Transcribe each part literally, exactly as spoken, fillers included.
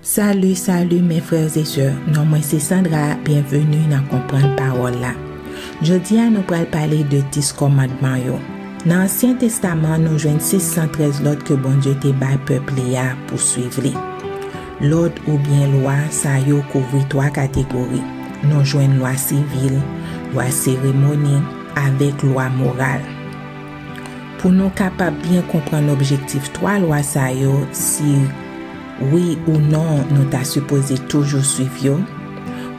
Salut, salut mes frères et sœurs. Non mwen se Sandra, byenveni nan Konprann Pawòl la. Jodi a nou pral pale de dis kòmandman yo. Nan Ansyen Testaman, nou jwenn sis san trèz lòd ke Bondye te bay pèp li a pou swiv li. Lòd oubyen lwa sa yo kouvri twa kategori. Nou jwenn lwa sivil, lwa seremoni, avèk lwa moral. Pou nou kapab byen konprann objektif twa lwa sa yo, si wi ou non nou ta sipoze toujou swiv yo,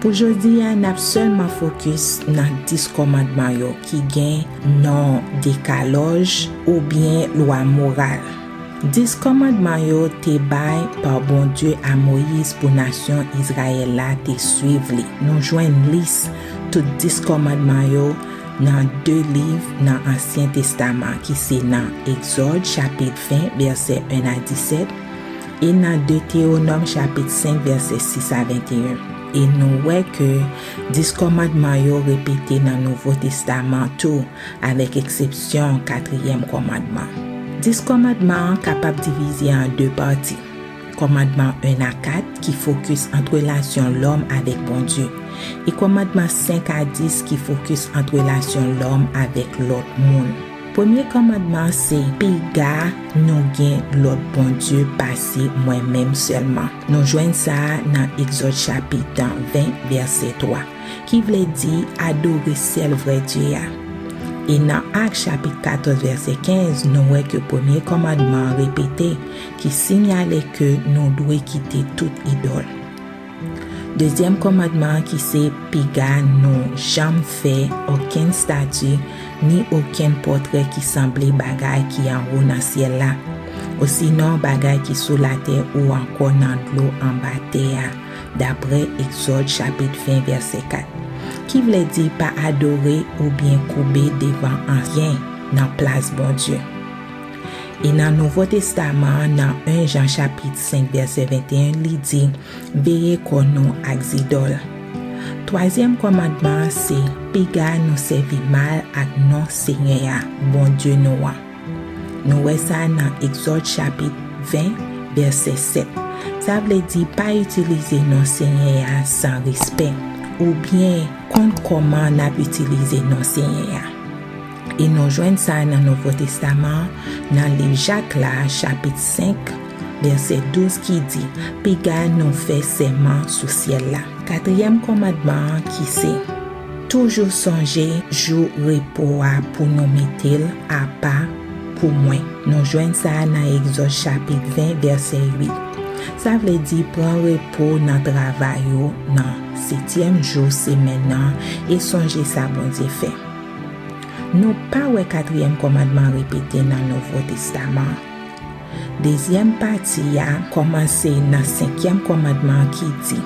pou jodi a, n ap sèlman fokis nan dis kòmandman yo ki gen non dekalòj oubyen lwa moral. Dis kòmandman yo te bay pa Bondye a Moyiz pou nasyon Izrayèl la te swiv li. Nou jwenn lis tout dis kòmandman yo nan de liv nan Ansyen Testaman, ki se nan Egzòd chapit ven, vèsè en a disèt, e nan Detewonòm chapit senk, vèsè sis a venteyen. E nou wè ke dis kòmandman yo repete nan Nouvo Testaman tou, avèk eksepsyon katriyèm kòmandman. Dis kòmandman an kapab divize an de pati. Kòmandman en a kat ki fokis ant relasyon lòm avèk Bondye, e kòmandman senk a dis ki fokis ant relasyon lòm avèk lòt moun. Premye kòmandman se: piga nou gen lòt bondye pase mwen menm sèlman. Nou jwenn sa a nan Egzòd chapit ven, vèsè twa, ki vle di adore sèl vrè Dye a. E nan Ak chapit katòz, vèsè kenz, nou wè ke premye kòmandman an repete, ki siyale ke nou dwe kite tout idòl. Dezyèm kòmandman an ki se: piga nou janm fè okenn stati ni okenn pòtrè ki sanble bagay ki anwo nan syèl la, osinon bagay ki sou latè ou ankò nan dlo anba tè a, dapre Egzòd chapit ven, vèsè kat, ki vle di pa adore oubyen koube devan anyen nan plas Bondye. E nan Nouvo Testaman an, nan en Jan chapit senk, vèsè venteyen, li di: veye kò nou ak zidòl. Twazyèm kòmandman an se: piga nou sèvi mal ak non Senyè a, Bondye nou an. Nou wè sa nan Egzòd chapit ven, vèsè sèt. Sa vle di pa itilize non Senyè a san respè, oubyen konn kòman n ap itilize non Senyè a. E nou jwenn sa nan Nouvo Testaman an, nan liv Jak la, chapit senk, vèsè douz, ki di: piga nou fè sèman sou syèl la. Katriyèm kòmandman an ki se: toujou sonje jou repo a pou nou mete l apa pou mwen. Nou jwenn sa a nan Egzòd chapit ven, vèsè uit. Sa vle di pran repo nan travay ou nan setyèm jou semèn nan e sonje sa Bondye fè. Nou pa wè katriyèm kòmandman repete nan Nouvo Testaman an. Dezyèm pati a kòmanse nan senkyèm kòmandman an ki di: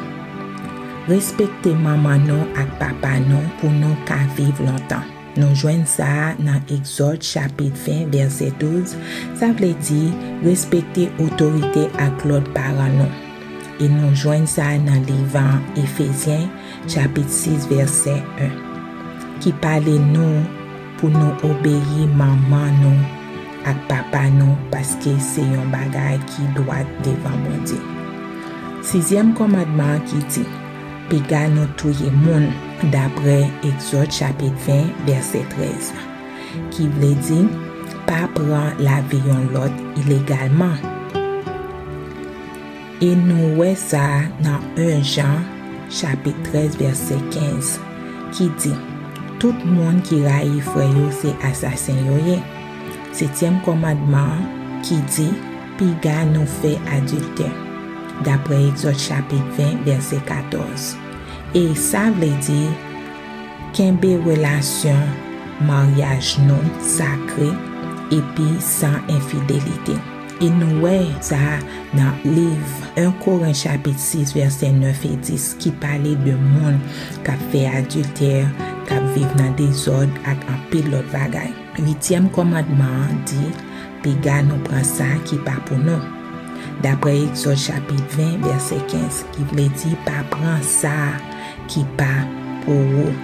respekte manman nou ak papa nou pou nou ka viv lontan. Nou jwenn sa a nan Egzòd chapit ven, vèsè douz, sa vle di respekte otorite ak lòd paran nou. E nou jwenn sa a nan liv an Efezyen, chapit sis, vèsè en, ki pale nou pou nou obeyi manman nou ak papa nou, paske se yon bagay ki dwat devan Bondye. Sizyèm kòmandman an ki di: piga nou touye moun, dapre Egzòd chapit ven, vèsè trèz, ki vle di pa pran lavi yon lòt ilegalman. E nou wè sa nan en Jan, chapit trèz, vèsè kenz, ki di: tout moun ki rayi frè yo se asasen yo ye. Setyèm kòmandman an ki di: piga nou fè adiltè, dapre Egzòd chapit ven, vèsè katòz. E sa vle di kenbe relasyon maryaj nou sakre epi san enfidelite. E nou wè sa nan liv en Korent chapit sis, vèsè nèf e dis, ki pale de moun k ap fè adiltè, k ap viv nan dezòd ak anpil lòt bagay. Uityèm kòmandman an di: piga nou pran sa ki pa pou nou, dapre Egzòd chapit ven, vèsè kenz, ki vle di pa pran sa ki pa pou ou.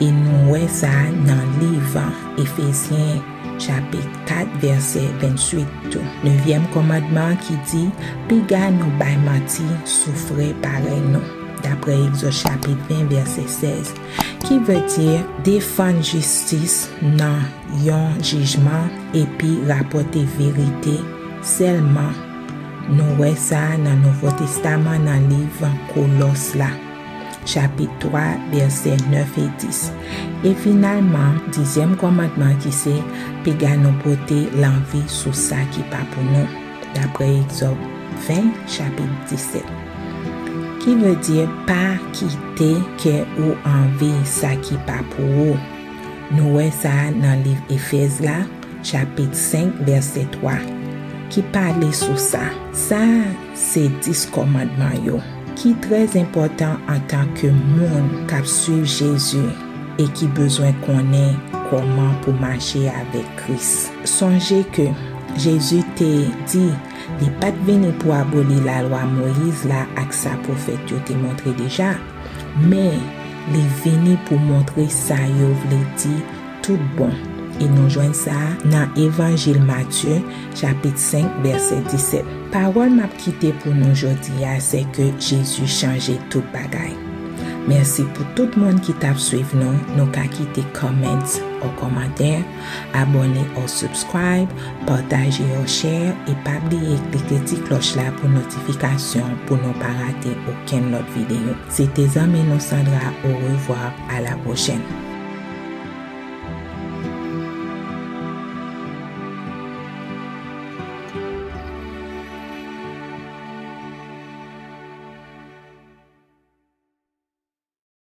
E nou wè sa nan liv Efezyen, chapit kat, vèsè venntuit tou. Nevyèm kòmandman ki di, piga nou bay manti sou frè parèy nou, dapre Egzòd chapit ven, vèsè sèz, ki vle di defann jistis nan yon jijman epi rapòte verite sèlman. Nou wè sa nan Nouvo Testaman nan liv Kolòs la, chapit twa, vèsè nèf e dis. E finalman, dizyèm kòmandman ki se, piga nou pote lanvi sou sa ki pa pou nou, dapre Egzòd ven, chapit disèt. Ki vle di, pa kite kè ou anvi sa ki pa pou ou. Nou wè sa nan liv Efèz la, chapit senk, vèsè twa, ki pale sou sa. Sa se dis kòmandman yo, ki trè enpòtan antanke moun k ap swiv Jezi e ki bezwen konnen kòman pou mache avèk Kris. Sonje ke Jezi te di li pa t vini pou aboli lalwa Moyiz la ak sa pwofèt yo te montre deja, men li vini pou montre sa yo vle di tout bon. E nou jwenn sa nan Evanjil Matye, chapit senk, vèsè disèt. Pawòl m ap kite pou nou jodi a, se ke Jezi chanje tout bagay. Mèsi pou tout moun ki t ap swiv nou. Nou ka kite comments ou kòmantè, abòne ou subscribe, pataje ou share, e pa bliye klike ti klòch la pou notifikasyon pou nou pa rate okenn lòt videyo. Se te zanmi nou Sandra, orevwa, a la pwochèn.